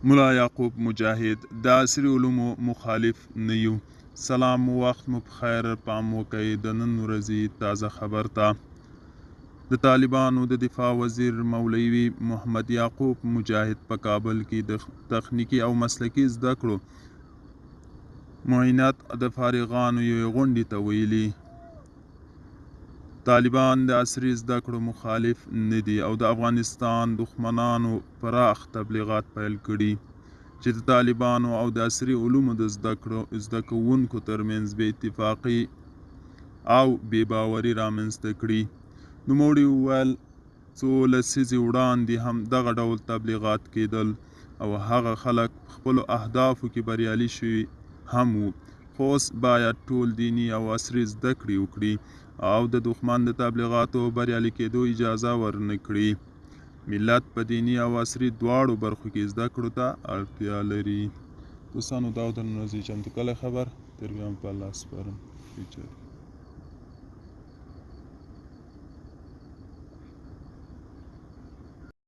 ملا یعقوب مجاهد، د عصري علومو مخالف نه یو. سلام، وخت مو په خیر. پام وکړئ د نن ورځې تازه خبر ته. د طالبانو د دفاع وزیر مولوي محمد یعقوب مجاهد په کابل کې د تخنیکي او مسلکي زده کړو معینیت د فارغانو یوې غونډې ته ویلي، طالبان د عصري زده کړو مخالف نه دي او د افغانستان دښمنانو پراخ تبلیغات پیل کړي چې د طالبانو او د عصري علومو د زده کوونکو ترمنځ بې اتفاقي او بې باوري رامنځته کړي. نوموړي وویل، څو لسیزې وړاندې هم دغه ډول تبلیغات کېدل او هغه خلک په خپلو اهدافو کې بریالي شوي هم وو، خو اوس باید ټول دیني او عصري زده کړې وکړي او د دښمن د تبلیغاتو بریالي کېدو اجازه ورنه کړي. ملت په دیني او عصري دواړو برخو کې زده کړو ته اړتیا لري. دوستانو، دا و د نن ورځې چمتو کړی خبر. تر بیا مو په الله سپارم.